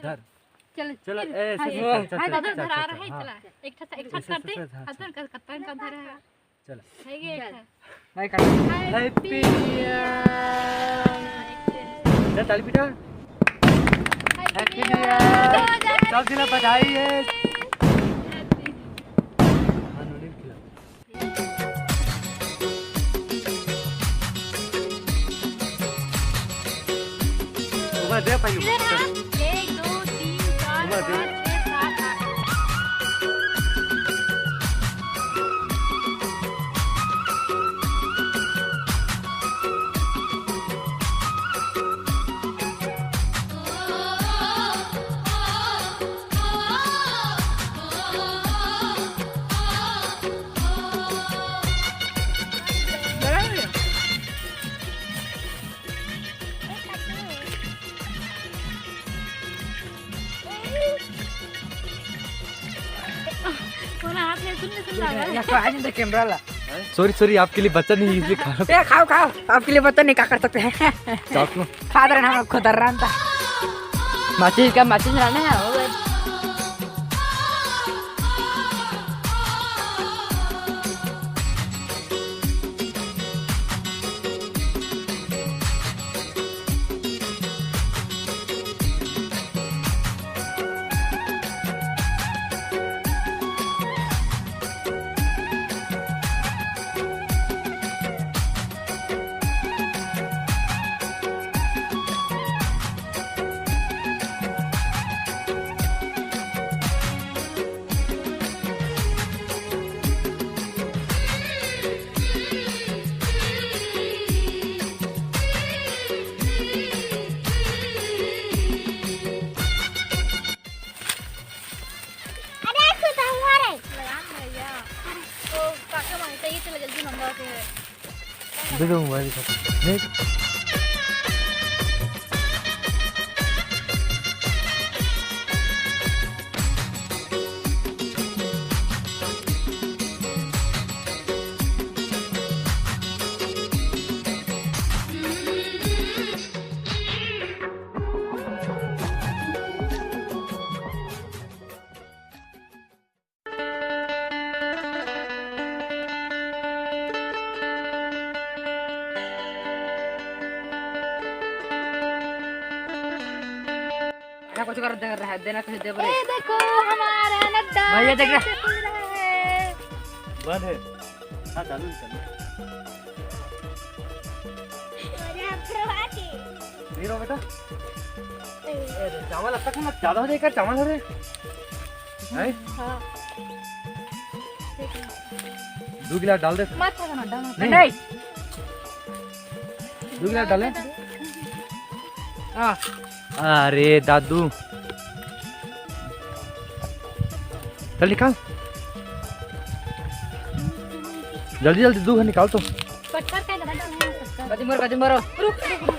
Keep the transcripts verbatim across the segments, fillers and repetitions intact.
चल, चलो, फिर, ए, हाँ, चल, ये, चल, चल, हाँ, चल, इधर चल, धरा चल, रहा है, हाँ। चला। एक ठो, एक ठो चल, कर चल, दे, चल, हाँ। हाथ में कर, कत्ता में कर धरा है। चल। है ये एक ठो। नहीं कर। Happy New Year। चल, ताली पीटा। Happy New Year। सब दिन बधाई है। हाँ, नूडल खिला। ऊपर दे पहले। इधर आ। एक, दो, तीन, चार, ऊपर दे। पाँच, छः, सात, आठ। फोन हाथ में सुन ले, सुन रहा है। या तो आज दे कैमरा ला। सॉरी, सॉरी, आपके लिए बचा नहीं, इसलिए खा रहा। ए, खाओ, खाओ, आपके लिए बचा नहीं, क्या कर सकते हैं? चाकू। खा रहे ना, खुद रहा था। माचिस का माचिस लाना है, हो गए। अरे, आज तो त्योहार है। लगान भैया। तो काका मांगता ही चला जल्दी मंगा के। दे दो मोबाइल का। नहीं। क्या कुछ कर दे रहा है, देना कुछ दे बोले। ये देखो हमारा नड्डा भैया, देख रहा। कैसे कूद रहा है। बंद है। हाँ, चालू है, चालू है। अरे, आप करवा के। नहीं रो बेटा। ए। ए, चावल अच्छा खाना ज्यादा हो जाएगा, चावल हो रहे। हैं? हाँ। दो गिलास डाल दे। मत खाना, डाल मत। नहीं। नहीं। दो गिलास डाले। हाँ। अरे दादू, चल निकाल जल्दी जल्दी, दो निकाल तो। पत्थर का दादा, पत्थर। कजिम भरो, कजिम भरो। रुक, रुक, रुक।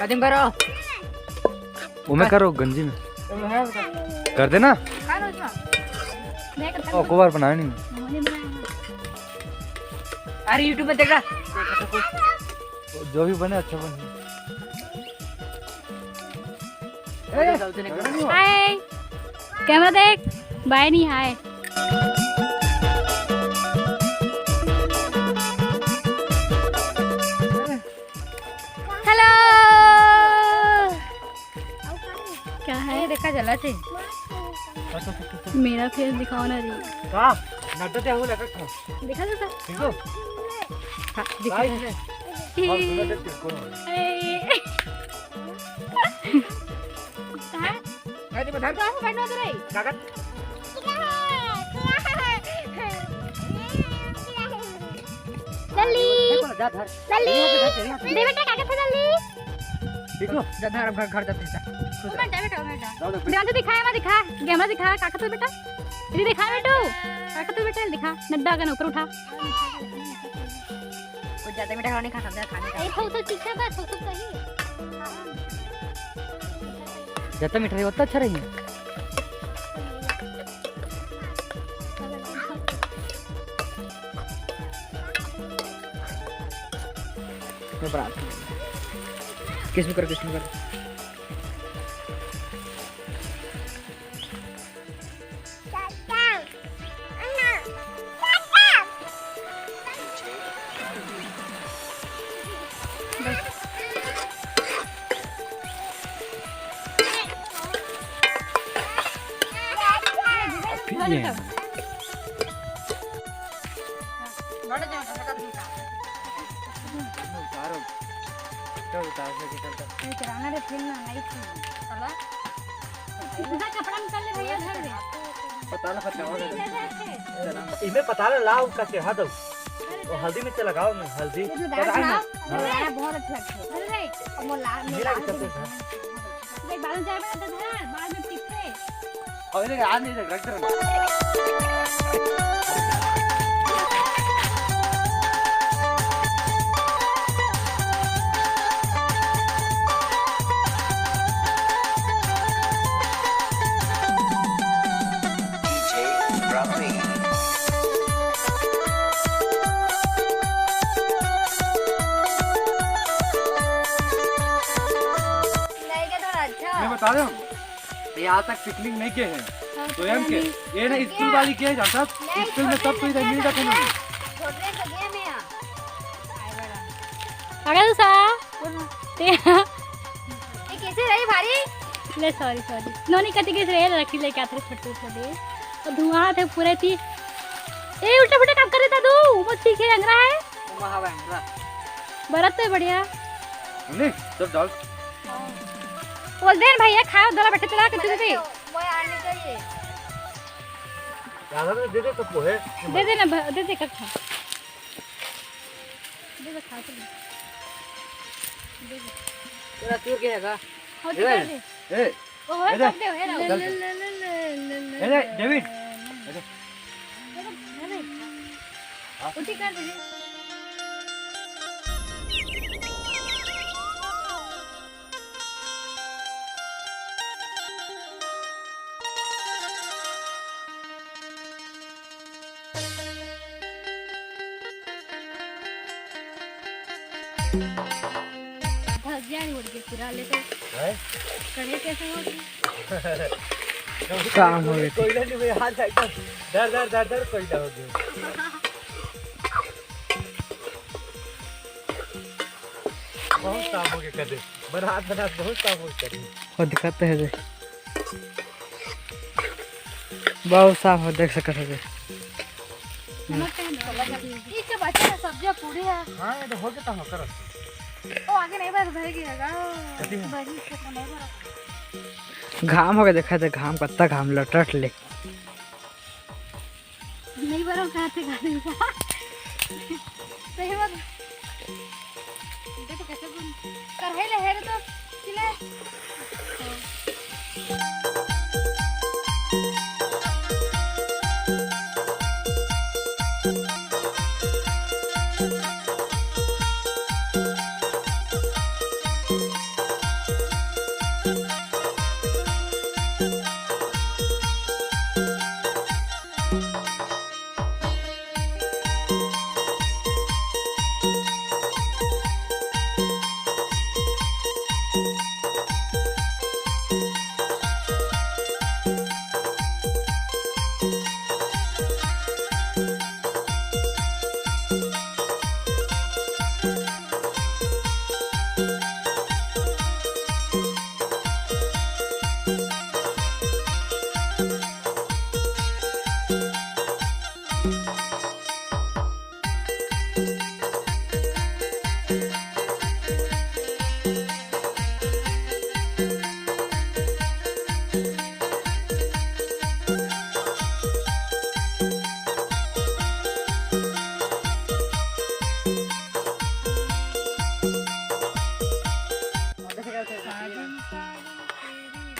कजिम भरो। वो मैं करो गंजी में। कर देना। ओ, को बार बनाया नहीं। अरे YouTube में देख रहा। जो भी बने, अच्छा बने। हाय, कैमरा देख, बाय नहीं, हाय। हेलो। क्या है? ये देखा जला थे। मेरा फेस दिखाओ ना री। का? नड्डा ते हो लगा था। दिखा दो तो। ठीक हो? हाँ, दिखा दो। और सुना दे, तिरको ना। ए। कहाँ? अरे, इधर। कहाँ से बैठना उधर है? कागज। लल्ली। जा, धर। लल्ली। यहाँ पे धर, यहाँ पे। दे बेटा, कागज पे लल्ली। ठीक हो? जा, धर, अब घर, घर जाते हैं, जा। उमर जा बेटा, उमर जा। जाओ, जाओ। ध्यान से दिखा, एमा दिखा, कैमरा दिखा, कागज पे बेटा। इधर दिखा बेटू, कागज पे बेटा, दिखा। नड्डा का ना ऊपर उठा। कुछ ज्यादा मीठा नहीं खा सकता खाने का। ए, थोड़ा सा तीखा बस, थोड़ा सा सही। ज्यादा मीठा रही, उतना अच्छा रही। मैं बना, किस में कर, किस में कर। ये। उतारो। चल, उतार, उतार, उतार। ये किराना रे, फिर ना, नहीं फिर। चला। इतना कपड़ा निकाल ले भैया, धर दे। पता ना, पता ना। इमे पता ना, लाओ, उसका चढ़ा दो। वो हल्दी में से लगाओ ना, हल्दी। ये जो दाल लगाओ ना। ना, हाँ। ये बहुत अच्छा लगता है। अरे, अब वो लाल में मेरा लाल भी करते हैं। देख, बाद में जाए ना, तो है, बाद में टिकते। अरे, आज नहीं रख, रख दे। D J Rafi। नहीं क्या थोड़ा अच्छा। मैं बता रहा हूँ, ये आज तक पिकनिक नहीं गए हैं। हाँ, स्वयं के। नहीं। ये ना स्कूल वाली के है, जानता? नहीं, स्कूल में सब सुविधा मिल जाती है। छोटे से गए में यहाँ। अगर उषा, ते ये कैसे रही भारी? ले, सॉरी, सॉरी। नोनी कति कैसे रहे, रखी लेके आते छोटे छोटे। और धुआं थे पूरे थी। ए, उल्टा पुल्टा काम करे दादू, वो ठीक है, लग रहा है। वो महावा है, वाह। बरत तो बढ़िया। नहीं, सब डाल। बोल दे भैया, खाओ, दोला बैठे चला के तुम भी। वो आने चाहिए। ज्यादा तो दे दे सबको है। दे दे ना, भ-, दे दे, कब खा। दे दे, खा तो ले। दे दे। तेरा चूर के है का? हाँ, ए, कर दे। ए, ओहो, ए, कर दे, हे राम। चल, चल। ए, डेविड। ए, दे। उठी कर दे। धजिया उड़ के पूरा ले तो। हैं? कढ़े कैसे हो गए? काम हो गए। कोयला नहीं, मेरे हाथ एकदम दर, दर, दर, दर कोयला हो गया। बहुत काम हो गया कदे। बरात, बरात बहुत काम हो गया कदे। वो दिक्कत है रे। बहुत साफ हो, देख सकत हो। नमक कहाँ डाला है? ई के बचा है, सब्जियाँ पूरी है। हाँ, ये तो हो गया, हो कर। ओ, आगे नहीं बस भर गया है। कथी है? बही से तो नहीं भरा। घाम हो गया, देखा थे घाम, कत्ता घाम लटट ले। नहीं बरम कहाँ थे गाड़ी में। सही बात। देखो कैसे गुन-, कढ़ाई ले हेरे तो किले।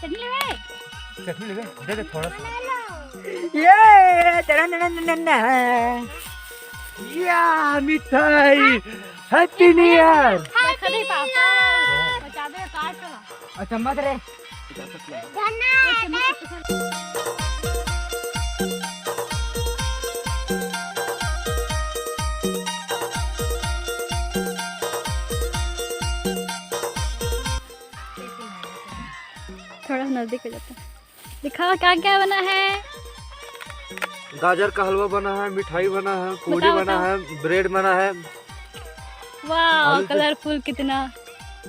चटनी लेवे? चटनी लेवे? दे दे थोड़ा सा। ये, तेरा नन्ना, नन्ना, नन्ना। या, मिठाई। Happy New Year। देखा नहीं पापा। बचा दे, काट रहा। अच्छा, मत रे। थोड़ा सा नजदीक हो जाता है। दिखाओ क्या क्या बना है। गाजर का हलवा बना है, मिठाई बना है, पूड़ी बताओ, बना बताओ। है, ब्रेड बना है। वाह, आलू से कलरफुल कितना।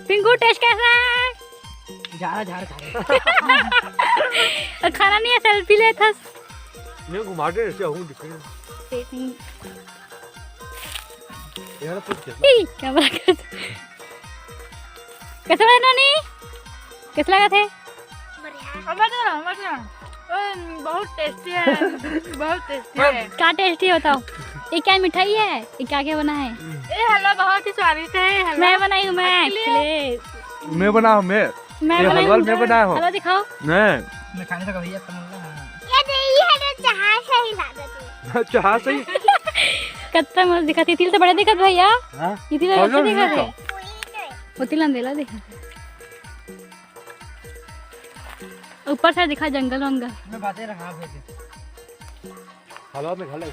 पिंकू, टेस्ट कैसा है? झाड़ा झाड़ खा रहे। और खाना नहीं है, सेल्फी ले था। मैं घुमा दे ऐसे हूँ दिखे। पेट नहीं। यार, कुछ कैसा? ई, क्या बात है? कैसा बना नोनी? कैसा लगा थे? बढ़िया। अब मत ना, मत ना। ओ, बहुत टेस्टी है। बहुत टेस्टी है। क्या टेस्टी है बताओ? ये क्या मिठाई है? ये क्या क्या बना है? ये हलवा बहुत ही स्वादिष्ट है। हलवा मैं बनाई हूँ, मैं, अखिलेश। अखिलेश। मैं बनाया हूँ, मैं। मैं ये बनाई हलवा हूँ, मैं मैं। बनाया हूँ। हलवा दिखाओ। मैं। मैं खाने का भैया, तुम लोग ना। ये दे, ये है तो जहाज से ही लागा तू। जहाज से ही? कत्ता मस्त दिखत हे, तिल से बड़े दिखत भैया। हाँ? ये तिल और अच्छे दिखत हे। पूरी तो है। वो तिल अंधेला दिखत हे। ऊपर से दिखा जंगल वंगल। मैं बातें रहा भेज। हलवा में घाले।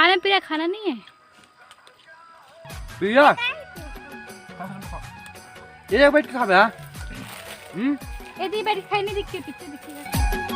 आने प्रिया खाना नहीं है। प्रिया, ये एक बैठ के खाबे, हाँ? हम्म? ये दी बैठ के खाई नहीं दिखती, पीछे दिखती है।